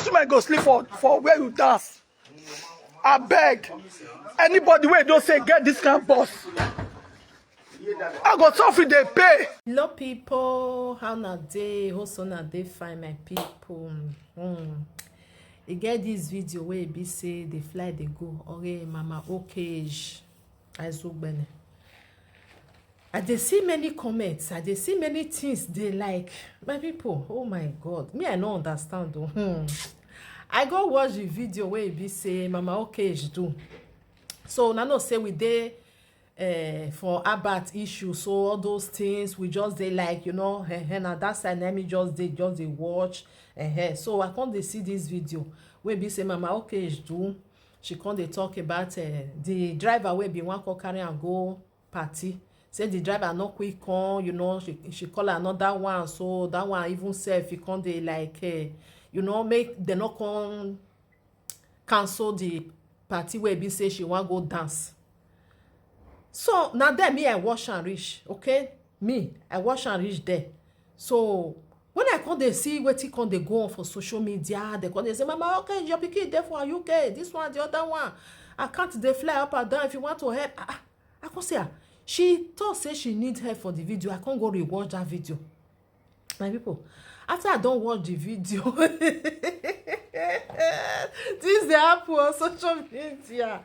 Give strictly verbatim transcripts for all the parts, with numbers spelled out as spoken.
Women go sleep for, for where you dance. I beg. Anybody wey don say get this kind boss, I go suffer dey pay. Hello people, how na dey? Hope so na dey fine, my people. Hmm. E get this video wey e be say dey fly dey go. Okay, Mama Okage, Aizugbene. I dey see many comments, I dey see many things dey like, my people, oh my God, me I no understand o. Hmm. I go watch the video wey e be say Mama Okage do. So una know say we dey uh, for Albert issue, so all those things we just dey like, you know, eh, eh, na that side na me just dey just dey watch. Eh, eh. So I come dey see this video wey be say Mama Okage do. She come dey talk about uh, the driver wey bin wan come carry am go party. Say the driver no quick come, you know, she, she call another one, so that one even sef e come dey like, uh, you know, make dem no come cancel the party wey be say she wan go dance. So na there me I watch am reach, okay? Me, I watch am reach there. So when I come dey see wetin come dey go on for social media, they come dey say, "Mama, okay, your pikin dey for U K, this one, the other one. I can't dey fly up and down. If you want to help," ah, ah. I come say, ah, she talk say she need help for the video. I come go rewatch that video. My people, after I don watch the video, this dey happen on social media.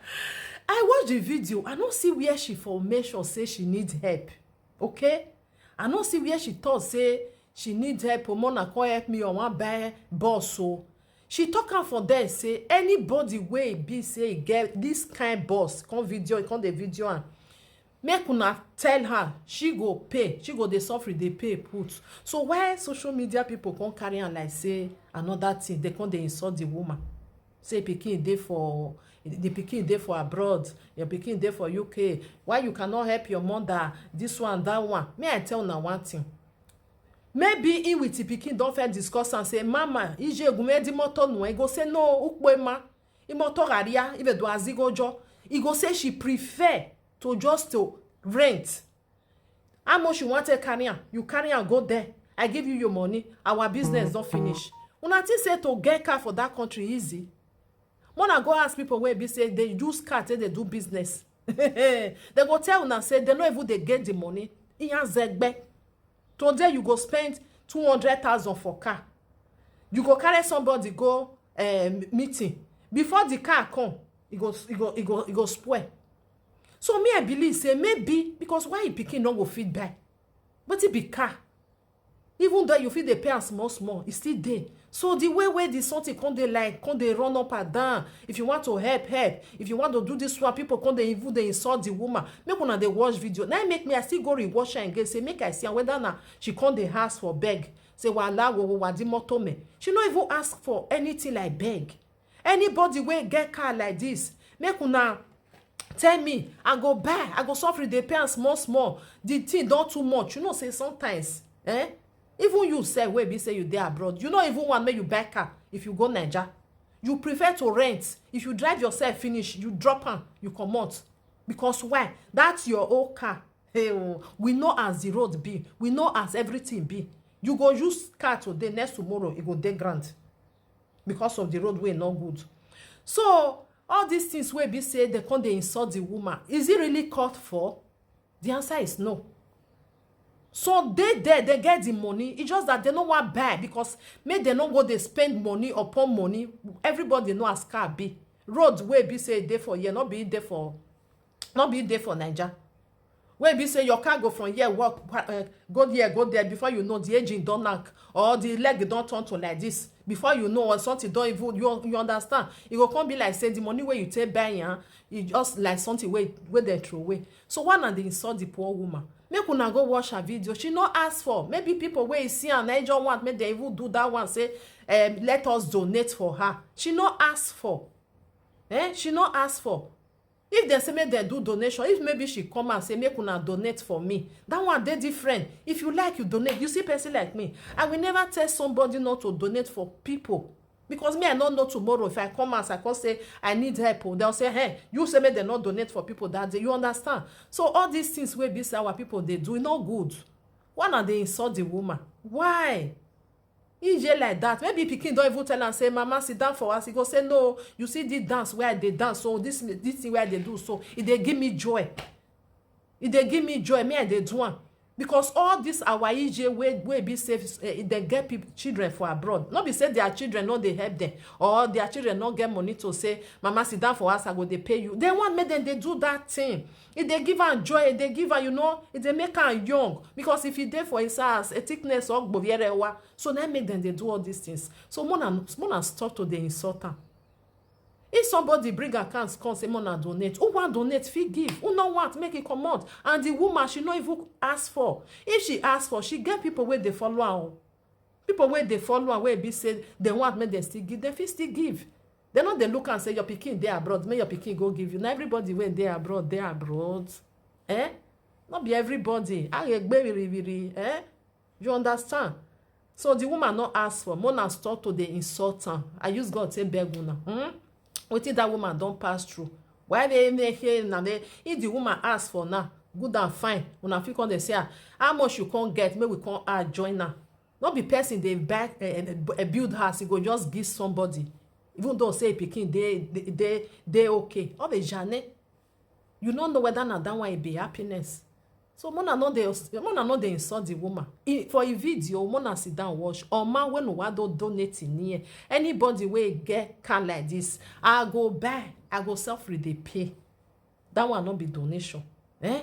I watch the video, I no see where she for make sure say she need help. Okay? I no see where she talk say she need help. Omona come help me, I wan buy bus o. She talk am for there say anybody wey e be say e get this kind bus, come video, come dey video am. Make una tell her, she go pay, she go dey suffer, dey pay put. So why social media people come carry am like say another thing, they come dey insult the woman. Say pikin dey for, the pikin dey for abroad, your pikin dey for U K. Why you cannot help your mother? This one, that one. Me, I tell una one thing. Maybe he with the pikin don first discuss and say, "Mama, ije egume di motor no." He go say, "No, ukpema, imoto garia, ive do azigojo." He go say she prefer to just to rent. How much you want to carry am? You carry am go there. I give you your money. Our business don finish. Una think say to get car for that country easy? Mona go ask people wey be say they use car take dey do business. They go tell una say they no even dey get the money. Iyan zegbe. Today you go spend two hundred thousand for car. You go carry somebody go um, meeting. Before the car come, e go e go e go e go spoil. So me I believe say maybe because why e pikin no go fit buy? Wetin be car? Even though you fit dey pay am small small, e still dey. So the way wey the something come dey like come dey run up and down, if you want to help, help. If you want to do this one, people come dey even dey insult the woman. Make una dey watch video. Na im make me I still go rewatch am again, say make I see am whether na she come dey ask for beg. Say wala wo wo wadi moto me. She no even ask for anything like beg. Anybody wey get car like this, make una tell me, I go buy, I go suffer, dey pay am small small. The thing don too much. You know say sometimes, eh? Even you sef wey be say you dey abroad, you no even want make you buy car if you go Naija. You prefer to rent. If you drive yourself finish, you drop am, you comot. Because why? That's your own car. Hey, oh, we know as the road be. We know as everything be. You go use car today, next tomorrow e go dey ground because of the road wey no good. So all these things wey be say they come dey insult the woman, is it really called for? The answer is no. So they there, they get the money. It's just that they no wan buy because make they no go dey spend money upon money. Everybody know as car be. Road wey be say e dey for here, no be e dey for, no be e dey for Naija. Wey be say your car go from here walk uh, go there, go there, before you know the engine don knack or the leg don turn to like this. Before you know, or something don even, you, you understand, e go come be like say the money wey you take buy am, e just like something wey wey dem throw away. So why una dey insult the poor woman? Make una go watch her video. She no ask for, maybe people wey see am na e just want make dem even do that one, say um, let us donate for her. She no ask for, eh? She no ask for. If dem say make dem do donation, if maybe she come and say make una donate for me, that one dey different. If you like, you donate. You see person like me, I will never tell somebody not to donate for people. Because me, I no know tomorrow if I come as I come say I need help, oh, they'll say, "Hey, you say make dem no donate for people that day." You understand? So all these things wey be say our people dey do, e no good. Why una dey insult the woman? Why? E dey like that. Maybe pikin don even tell am say, "Mama, sit down for us." He go say, "No, you see this dance wey I dey dance, so this, this thing wey I dey do, so e dey give me joy. E dey give me joy, me I dey do am." Because all this our E J wey, wey be say, eh, dem get people, children for abroad. No be say their children no dey help them, or their children no get money to say, "Mama, sit down for us, I go dey pay you." Dem want make dem dey do that thing. E dey give am joy, e dey give am, you know, e dey make am young. Because if e dey for his house, a thickness or gboviere wa, so na make dem dey do all these things. So mona, mona stop to dey insult am. If somebody bring account come say mona donate, who wan donate fit give, who no want make e comot. And the woman, she no even ask for. If she ask for, she get people wey dey follow am o. People wey dey follow am, wey be say dem want make dem still give, dem fit still give. Dem no dey look am say your pikin dey abroad, make your pikin go give you. Na everybody wey dey abroad dey abroad. Eh? No be everybody. Aregbe wiri wiri. Eh? You understand? So the woman no ask for, mona stop to dey insult am. I use God take beg una. Hmm? Wetin that woman don pass through? Why dey make na dey? If the woman ask for now, good and fine. Una fit come dey say, "Ah, how much you come get? Make we come add join am." No be person dey buy, eh, eh, eh, build house, e go just give somebody, even though say pikin dey, dey, dey, dey okay. All the jane, you no know whether na that one e be happiness. So mona no dey, mona no dey insult the woman. E, for a video, mona sit down watch. Oma, when Wado donate in here, anybody wey get car like this, I go buy, I go self dey pay. That one no be donation. Eh?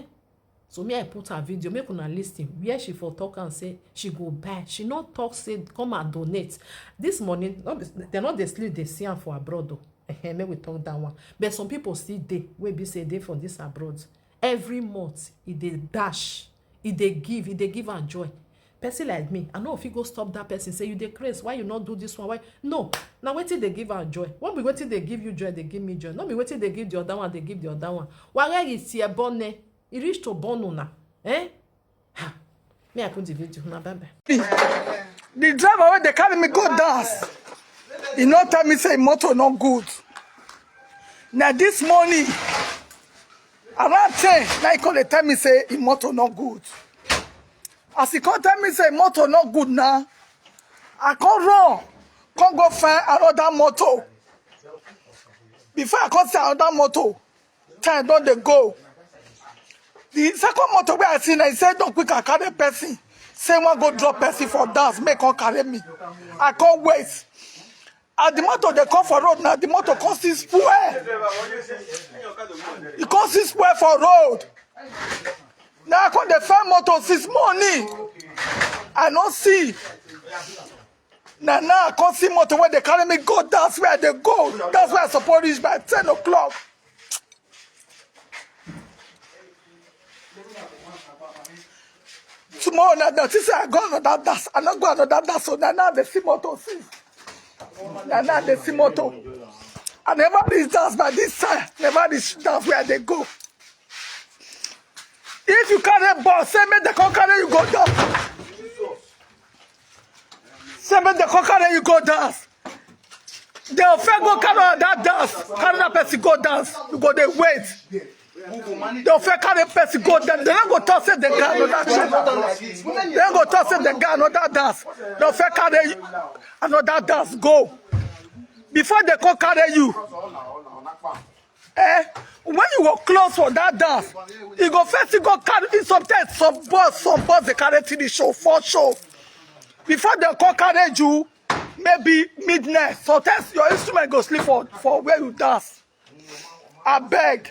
So me, I put her video, make una listen. Where she for talk and say she go buy. She no talk say come and donate. This money, no be, they no dey sleep, they see am for abroad though. Ehen, make we talk that one. But some people still dey, wey be say dey for this abroad. Every month, e dey dash, e dey give, e dey give am joy. Person like me, I no fit go stop that person, say, "You dey craze, why you no do this one? Why?" No, na wetin dey give am joy. What be wetin dey give you joy, dey give me joy. No be wetin dey give the other one, dey give the other one. Why is here born? E reach to born una. Eh? Ha. Me, I put the video. Now, bye bye. The driver wey dey carry me go dance, he no tell me say motor no good. Now this morning, around ten, now he come dey tell me say him motor no good. As he come tell me say motor no good now, I come run, come go find another motor. Before I come see another motor, time don dey go. The second motor wey I see now, he say don quick and carry person. Say wan go drop person for dance, make come carry me. I come wait. As the motor dey come for road now, the motor come see spoil. E come see spoil for road. Now I come dey find motor since morning. I no see. Na now I come see motor wey dey carry me go dance where I dey go. That's where I suppose reach by ten o'clock. Tomorrow na that, say I go another dance. I no go another dance. So na now I dey see motor since. Na now I dey see motor. I never reach dance by this time. Never reach dance where I dey go. If you carry bus, say make dem come carry you go down. Say make dem come carry you go dance. Dem fit go carry that dance, carry that person go dance. You go dey wait. Dem fit carry person go dance. Dem no go talk say dem get another show. Dem no go talk say dem get another dance. Dem fit carry another dance go. Before dem come carry you, eh, when you go close for that dance, you go first, you go carry, sometimes some bus, some bus dey carry three show, four show. Before dem come carry you, maybe midnight. Sometimes your instrument go sleep for, for where you dance. Abeg,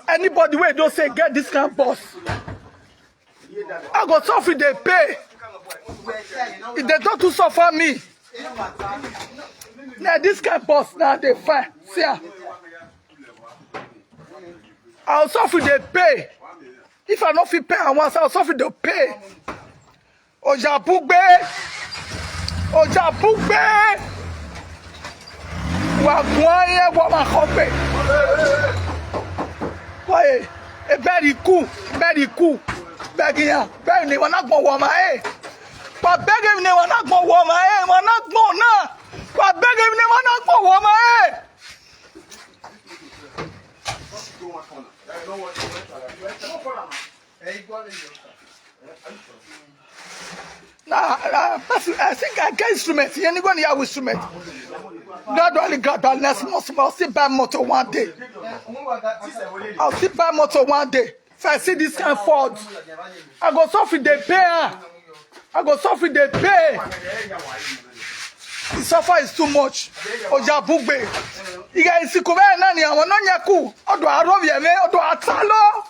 anybody wey don say get this kind bus, I go suffer dey pay. If dem don too suffer me, na this kind bus na dey find. See am. I go suffer dey pay. If I no fit pay am once, I go suffer dey pay. Ojapugbe, Ojapugbe. Wa guaye wa ma kope. Koye, e beri ku, beri ku. Begiya, beri ni wana gbon wa ma e. Pa begi ni wana gbon wa ma e, wana gbon na. Pa begi ni wana gbon wa ma e. Na, na, I think I get instrument. You ain't going to have instrument. Gradually, gradually, now small, small. I'll still buy motor one day. I'll still buy motor one day. If I see this kind of fraud, I go suffer the pay. I go suffer the pay. The suffer is too much. Ojabugbe. Iga isikume nani awon no nyaku. Odo arobi eme, odo atalo.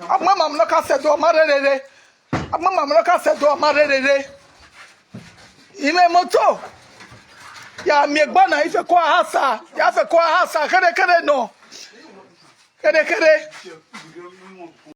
Agma mamloka sedo marerere. Agma mamloka sedo marerere. Ime moto. Ya mi gbona ife ko hasa. Ya fe ko hasa. Kere kere no. Kere kere.